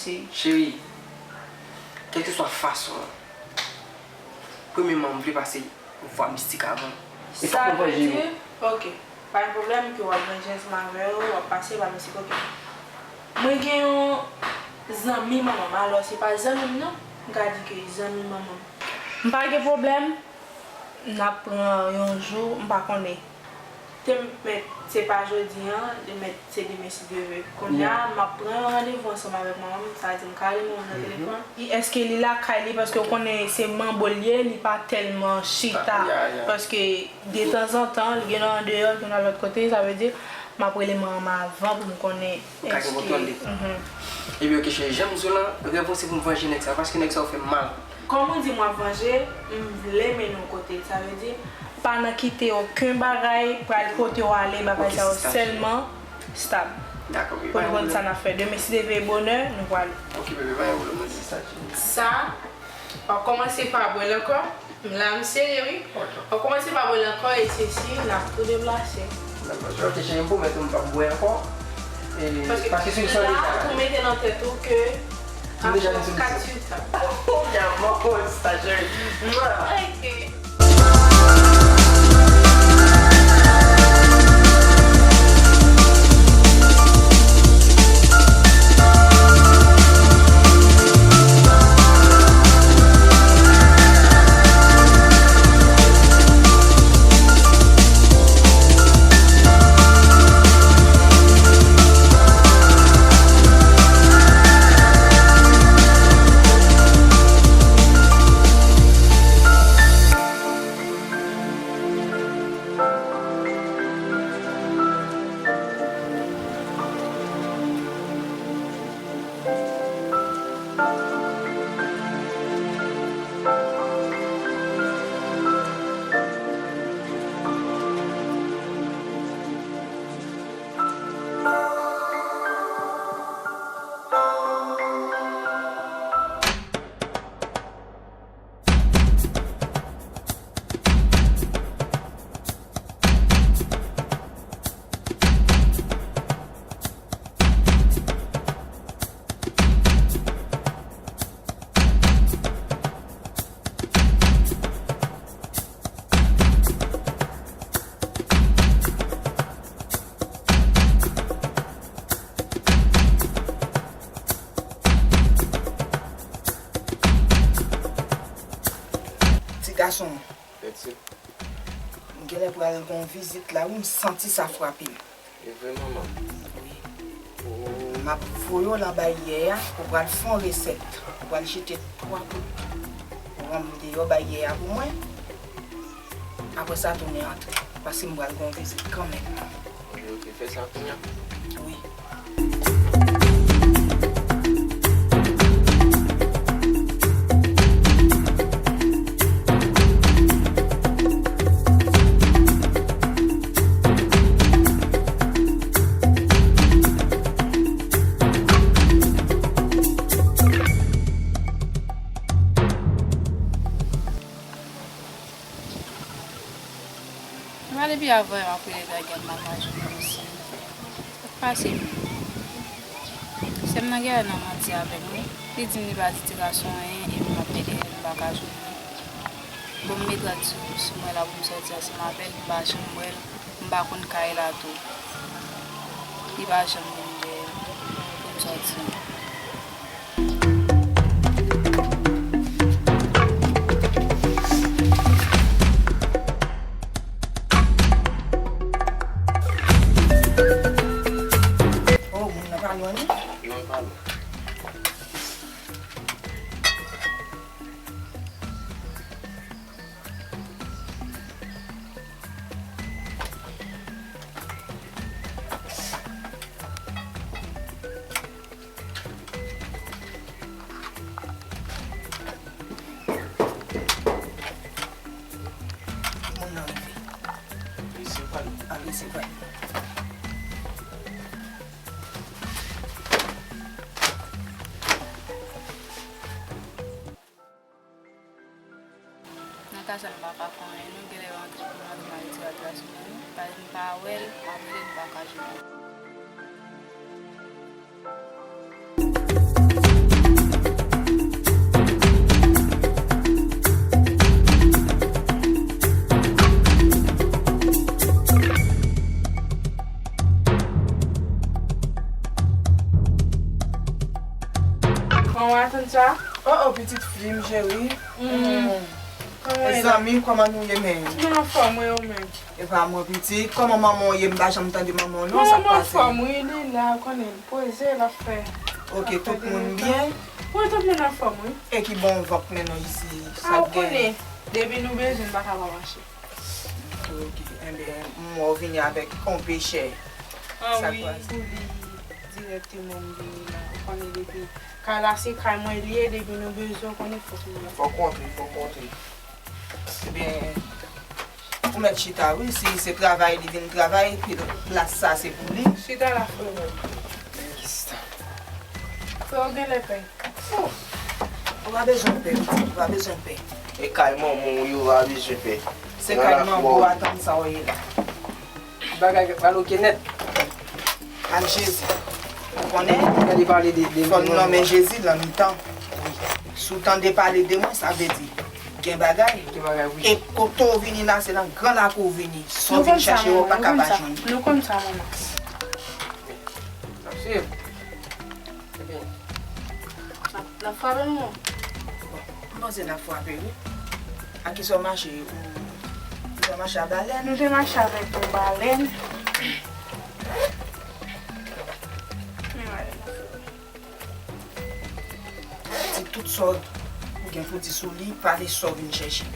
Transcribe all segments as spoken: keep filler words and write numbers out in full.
Cheri, kèlkeswa fason an, premyèman, m vle pase vwa mistik avan. E fòk mwen vanje nou. Ok. Pa gen pwoblèm ke w ap vanje ansanm avè yo, w ap pase pa misye koke. Mwen gen yon zanmi manman m, alò se pa zanmi m non, m ka di ke zanmi manman m. M pa gen pwoblèm, n ap pran yon jou, m pa konnen. Te mèt, se pa jodi an, te mèt se demen si Dye vle. Kounye a, m ap pran yon randevou ansanm avèk manman m, sa di m ka rele manman m nan telefòn. Èske li lakay li, paske w konnen se manbo l ye, li pa tèlman chita, paske detanzantan, li gen nan andeyò, li gen nan lòt kote, sa vle di, m ap rele manman m avan pou m konnen. Ou ka gen èske kontwòl li. Mhm. Ebyen, ok, cheri, jan m di w lan, rèv mwen se pou m vanje nèg sa, paske nèg sa yo fè m mal. Kòm ou di m w ap vanje, m vle mennen w kote, sa vle di, pa nan kite okenn bagay pral pote w ale, bagay sa yo sèlman stab. Dakò, ok, pa gen pwoblèm. Pou n konn sa n ap fè. Demen, si Dye vle, bonè, nou prale. Ok, bebe, pa gen pwoblèm, mwen di sa, cheri. Sa, w ap kòmanse pa bwè l ankò. La, m serye, wi. Ok. W ap kòmanse pa bwè l ankò e se si n ap tou deplase. Dakò, ok, cheri, m pwomèt ou m p ap bwè ankò. E, paske solution la, deja la, ou mete nan tèt ou ke m deja gen solution. Kat uit tan. Oh, mi amor, sa, cheri. Ok. Ti gason, m genlè pral gen yon vizit la, wi, m santi sa frape m. E vre, manman? Wi. M ap voye w nan baryè a, ou pral fè yon resèt. Ou pral jete twa kout wonm deyò baryè a pou mwen. Apre sa, tounen antre, paske m pral gen yon vizit kanmenm. Ok, ok, fè sa kounye a. Wi. Mwen depi avan m ap rele Daygan, m pa ka jwenn misye. Sa k pase menm? Sè m nan genlè nan manti avè m wi. Li di m li pa di ti gason anyen epi m ap pede rele l, m pa ka jwenn li. Bon, m met rad sou, sou mwen la pou m sòti ansanm avè l, m pa janm wè l, m pa konn kay la tou. Li pa janm vin dèyè m pou m sòti. Oh, moun nan pa lwen non. Non, l pa lwen. Moun nan rive. Li se pa l. A, li se pa l. Nan ka sa, m pa ka fè anyen non, genlè yo antre pou m antre nan retire adrès mwen wi. Paske m pa wè l, m ap rele l, m pa ka jwenn li. Bon, w atann sa? Oh, oh, pitit fi m cheri. Mm. Kòman w ye la? Mezanmi, kòman nou ye menm? Nou anfòm, wi, ou menm? E pa mwen, pitit. Kòman manman w ye? M pa janm tande manman w, non, sa k pase? Manman m anfòm, wi, li la, ou konnen, poze l ap fè. Ok, tout moun byen? Wi, tout moun anfòm, wi. E ki bon van k mennen w isi? Sa k genyen? Depi nou bezwen m pa ka pa mache. Ok, enben, m wè w vini avèk yon pechè. Sa wi, pou li dirèkteman m vini la. Ou konnen depi kay la se kay mwen li ye, depi nou bezwen w konnen fòk nou la. Fòk kontre, fòk kontre. Ebyen, ou mèt chita wi, si se travay li vin travay, epi plas sa se pou li. Chita la, frè mwen. Frè w genlè pè. Oh, ou pa bezwen pè, pitit, ou pa bezwen pè. E kay manman w, yo pa bezwen pè. Se kay manman w, atann sa w ye la. Bagay pral oke nèt. Ak Jezi. Ou konnen? Gade pale de, de, fò n nonmen Jezi nan mitan. Wi. Si w tande pale de mwen, sa vle di gen bagay. Gen bagay, wi. E kote w vini la, se nan gran lakou w vini. Sa w vin chache, w pa ka pa jwenn. Nou konn sa, manman. N ap swiv. Ebyen. N ap, n ap frape, manman. Bon, m panse n ap frape, wi. A kisa w mache? Ou te mache a balèn? Nou te mache avèk yon balèn. Men balèn nan. Di tout sa w gen pou di sou li, pale sa w vin chèche.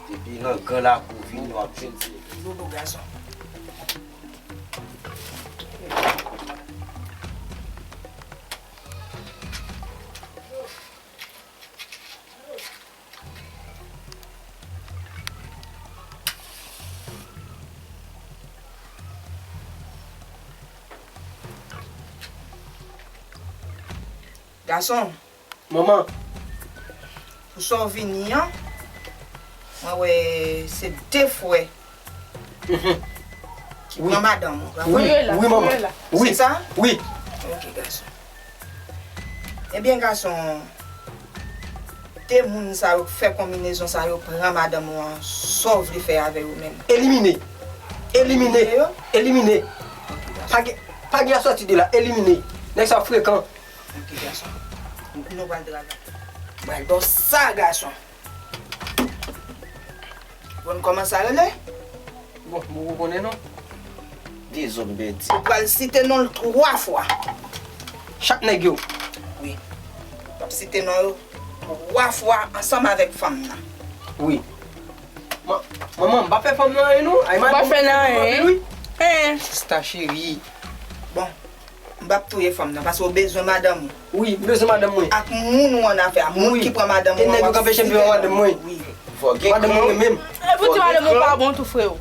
Depi nan gran lakou vini, w ap jwenn se bobo gason. Gason. Manman. Pou sa w vini an, mwen wè se de frè ki pran madanm ou, pa vre? Wi, wi, manman. Wi. Se sa? Wi. Ok, gason. Ebyen, gason, de moun sa yo k fè konbinezon sa yo pran madanm ou an, sa w vle fè avè yo menm? Elimine. Elimine. Elimine yo? Elimine. Ok, gason. Pa gen, pa gen asòti de la. Elimine. Nèg sa yo frekan. Ok, gason. Nou pral travay. Mwen ba w sa, gason. Bon, kòman sa rele? Bon, m poko konnen non. Dezòd bèdi. Ou pral site non l twa fwa. Chak nèg yo? Wi. W ap site non yo twa fwa ansanm avèk fanm nan. Wi. Ma-, manman, m pa fè fanm nan anyen non. Ay, madanm mwen fè m anpil wi. Sista cheri. Bon. M p ap touye fanm nan, paske w bezwen madanm ou. Wi, m bezwen madanm mwen. Ak moun ou annafè a, moun ki pran madanm ou an, w ap site non. E nèg yo k anpeche m viv ak madanm mwen. Wi. Madanm mwen menm. E pou ti madanm ou pa bon tou, freo.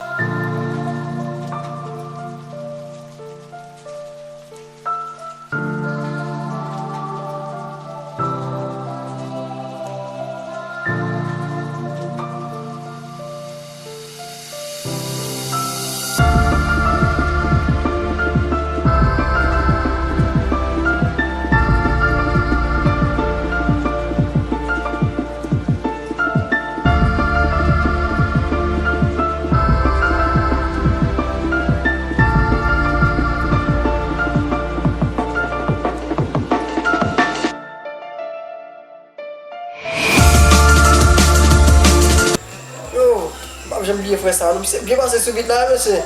Yo, m p ap janm bliye frè sa a non, misye byen pase sou bit la wi mesye.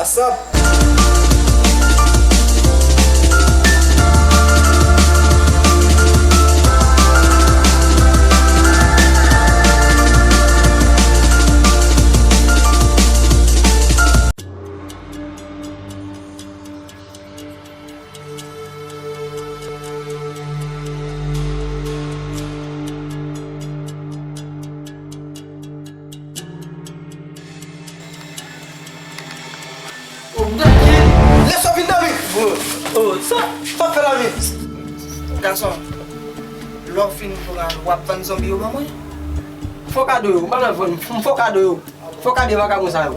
Asap. Lè sa w vin nan mi. Oh, sa, sa w fè la mi. Gason, lè w fin pran, w ap vann zonbi yo ban mwen? Fò kado yo, m pa nan vann, m fò kado yo. Fò kado vakabon sa yo.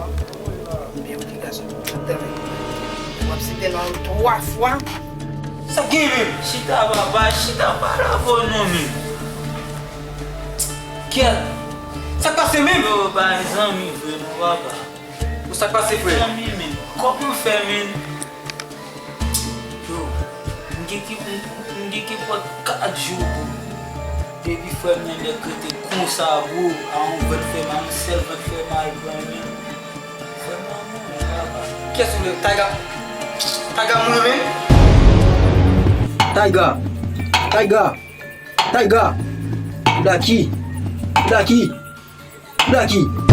Byen, ok, gason. Sa t ap fè. W ap site non l twa fwa. Sa k genyen menm? Chita papa, chita pale avè nou menm. Kyèt. Sa k pase menm? Yo, bay zanmi vre non papa. Ou sa k pase frè? Zanmi menm. Kòman fè menm? Yo, m gen ki m gen ki pran kat jou bro. Depi frè m nan nèg rete konsa bro, a yon vant fè mal, yon sèl vant fè mal pran menm. Frè m nan mouri papa. Kyès ou ye? Tayga. Tayga mouri menm? Tayga. Tayga. Tayga. Blacky. Blacky. Blacky.